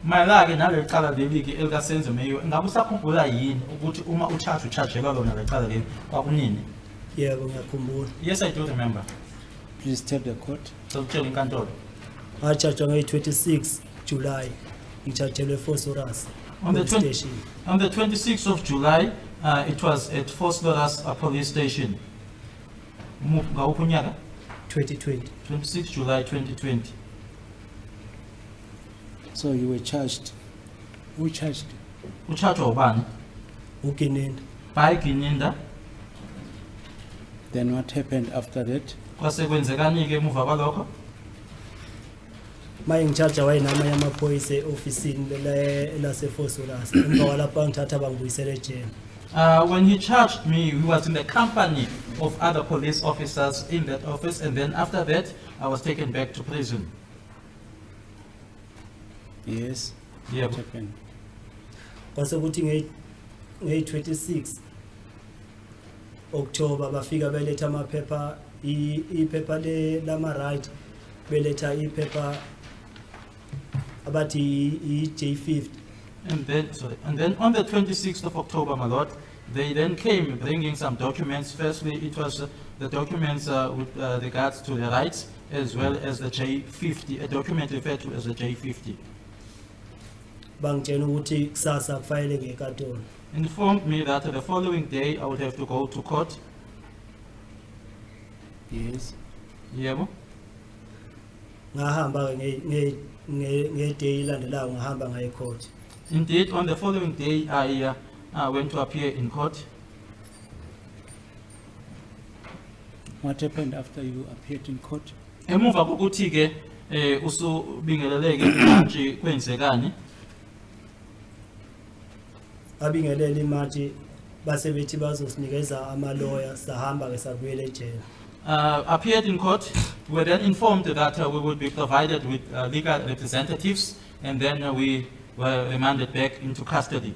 Speaker 2: Mayelana-ke naleli cala leli-ke elikaSenzo Meyiwa, ngabe usakhumbula yini ukuthi uma u-charge u-chargelwa lona leli cala leli kwakunini?
Speaker 1: Yebo, ngiyakhumbula.
Speaker 2: Yes, I do remember.
Speaker 3: Please tell the court.
Speaker 2: Sokutshela inkantolo.
Speaker 1: Nga-charge-wa ngeyi-26 July, ngi-chargelwe eVosloorus
Speaker 2: On the
Speaker 1: police
Speaker 2: 20
Speaker 1: station.
Speaker 2: On the 26th of July, it was at Vosloorus Police Station. Ngawuphi unyaka?
Speaker 1: 2020.
Speaker 2: 26 July 2020.
Speaker 3: So you were charged. Who charged you?
Speaker 2: U-charge-wa ubani?
Speaker 1: UGininda.
Speaker 2: By Gininda.
Speaker 3: Then what happened after that?
Speaker 2: Kwase kwenzekani-ke emuva kwalokho?
Speaker 1: Maye ngi-charge wayenamanye amaphoyisa e-ofisini laseVosloorus, emva kwalapho bangithatha bangibuyisela ejele.
Speaker 2: When he charged me, he was in the company of other police officers in that office, and then after that, I was taken back to prison.
Speaker 3: Yes.
Speaker 2: Yebo.
Speaker 3: What happened?
Speaker 1: Kwase kuthi ngeyi-26 October bafika beletha amaphepha, iphepha lama-right, beletha iphepha abathi i-J50.
Speaker 2: And then, sorry, and then on the 26th of October, my lord, they then came bringing some documents. Firstly, it was the documents with regards to the rights, as well as the J50, a document referred to as the J50.
Speaker 1: Bangitshela ukuthi kusasa kufanele ngenkantolo.
Speaker 2: Informed me that the following day I would have to go to court.
Speaker 3: Yes.
Speaker 2: Yebo.
Speaker 1: Ngahamba-ke nge-day elandelayo, ngahamba ngaye court.
Speaker 2: Indeed, on the following day, I went to appear in court.
Speaker 3: What happened after you appeared in court?
Speaker 2: Emuva kokuthi ke usubingeleleke manje kwenzekani?
Speaker 1: Babingelele imantshi, base bethi bazosinikeza amaloya, sahamba-ke sabuyela ejele.
Speaker 2: Appeared in court, we were then informed that we would be provided with legal representatives, and then we were remanded back into custody.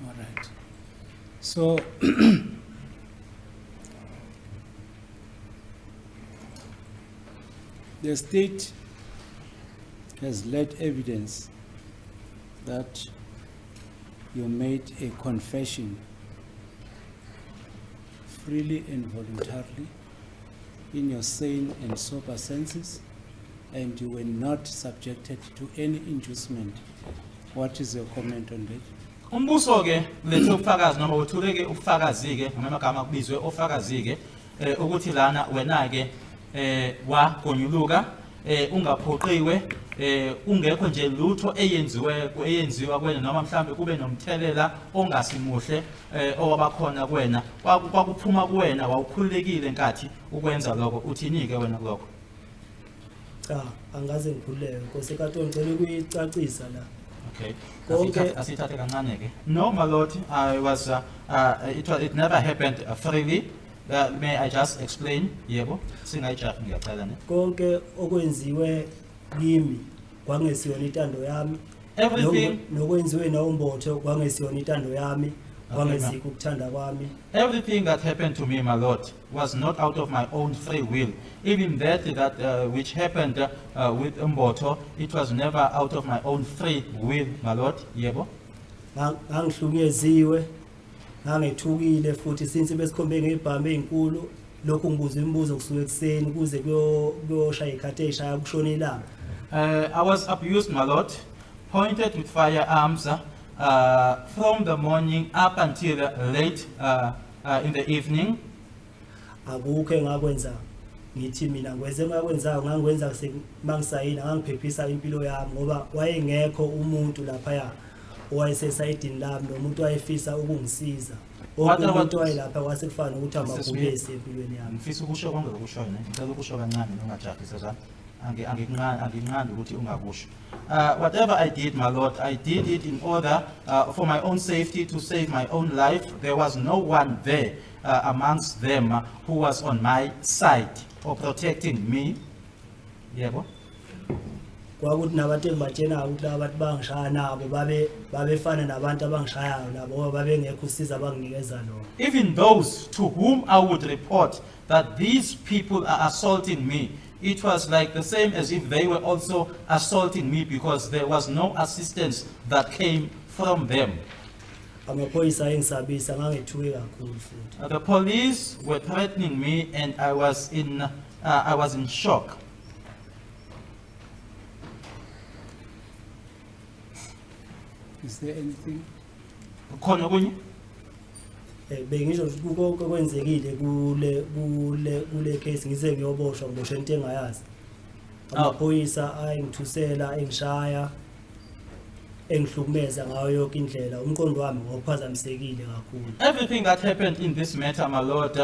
Speaker 3: All right. So the state has led evidence that you made a confession freely and voluntarily in your sane and sober senses, and you were not subjected to any inducement. What is your comment on that?
Speaker 2: Umbuso ke lethe ubufakazi noma wethule ke ubufakazi ke noma amagama kubizwe ofakazi ke ukuthi lana wena ke wagonyuluka ungaphoqiwe, ungekho nje lutho eyenziwe eyenziwa kuwena noma mhlambe kube nomthelela ongasimuhle owabakhona kuwena. Kwakuphuma kuwena, wawukhululekile nkathi ukwenza lokho. Uthini ke wena kulokho?
Speaker 1: Cha, angaze ngikhululeke, nkosi enkantolo, ngicela ukuyicacisa la.
Speaker 2: Okay.
Speaker 1: Konke-
Speaker 2: Asithathe kancane ke. No, my lord, I was it was it never happened freely. May I just explain? Yebo. Singayijahi, ngiyacela ne.
Speaker 1: Konke okwenziwe kimi kwangesiyona intando yami.
Speaker 2: Everything
Speaker 1: Nokwenziwe noMbotho kwangesiyona intando yami,
Speaker 2: Okay,
Speaker 1: kwangesikho ukuthanda kwami.
Speaker 2: Everything that happened to me, my lord, was not out of my own free will. Even that which happened with Mbotho, it was never out of my own free will, my lord. Yebo.
Speaker 1: Ngangihlukunyeziwe, ngangethukile futhi since besikhombe ngezibhamu ezinkulu, lokhu ngibuza imibuzo kusuka ekuseni kuze kuyoshaya ikhathi eyishaya kushona ilanga.
Speaker 2: I was abused, my lord, pointed with firearms from the morning up until late in the evening.
Speaker 1: Akukho engakwenza ngithi mina ngwenze engakwenzayo, ngangikwenza mangisayina ngangiphephisa impilo yami ngoba wayengekho umuntu laphaya owayesesayidini lami nomuntu wayefisa ukungisiza. Wonke umuntu wayelapha kwase kufana nokuthi
Speaker 2: Mrs.
Speaker 1: amabhubesi empilweni yami.
Speaker 2: Ngifisa ukusho konke okushoyo ne. Ngicela ukusho kancane, ungajahi sezana. Anginqandi ukuthi ungakusho. Whatever I did, my lord, I did it in order for my own safety, to save my own life. There was no one there amongst them who was on my side or protecting me. Yebo.
Speaker 1: Kwakuthi nabantu engibatshenayo ukuthi laba bantu bangishaya nabo babe babefana nabantu abangishayayo nabo ngoba babengekho usizo abanginikeza lona.
Speaker 2: Even those to whom I would report that these people are assaulting me, it was like the same as if they were also assaulting me because there was no assistance that came from them.
Speaker 1: Amaphoyisa ayengisabisa, ngangethuke kakhulu futhi.
Speaker 2: The police were threatening me and I was in shock.
Speaker 3: Is there anything?
Speaker 2: Khona okunye?
Speaker 1: Bengisho ukuthi konke okwenzekile kule case ngize ngiyoboshwa, ngiboshwe into engayazi. Amaphoyisa ayengithusela, engishaya, engihlukumeza ngayo yonke indlela, umqondo wami ngokuphazamisekile kakhulu.
Speaker 2: Everything that happened in this matter, my lord,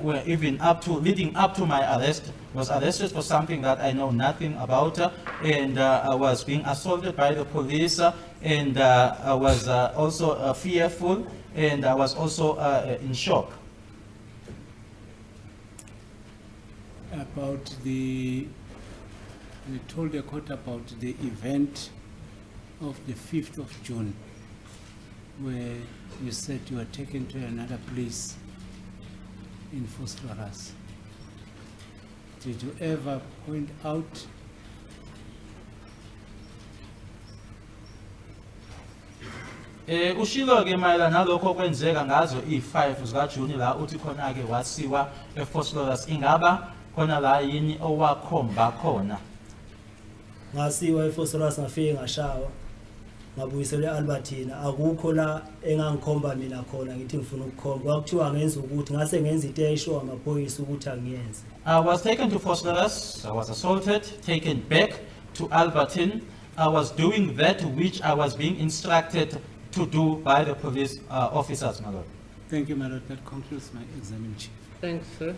Speaker 2: were even up to leading up to my arrest, was arrested for something that I know nothing about, and I was being assaulted by the police, and I was also fearful, and I was also in shock.
Speaker 3: You told the court about the event of the 5th of June, where you said you were taken to another place in Vosloorus. Did you ever point out
Speaker 2: Ushilo ke mayelana nalokho okwenzeka ngazo i5 zika June la uthi khona ke wasiwa eVosloorus, ingaba khona la yini owakhomba khona?
Speaker 1: Ngasiwa eVosloorus, ngafike ngashawa, ngabuyiselwa e-Alberton. Akukho la engangikhomba mina khona ngithi ngifuna ukukhomba. Kwakuthiwa ngenza ukuthi ngase ngenza into eyayishiwo amaphoyisa ukuthi angiyenze.
Speaker 2: I was taken to Vosloorus, I was assaulted, taken back to Alberton. I was doing that which I was being instructed to do by the police officers, my lord.
Speaker 3: Thank you, my lord. That concludes my exam in chief.
Speaker 4: Thanks, sir.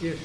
Speaker 4: Yes.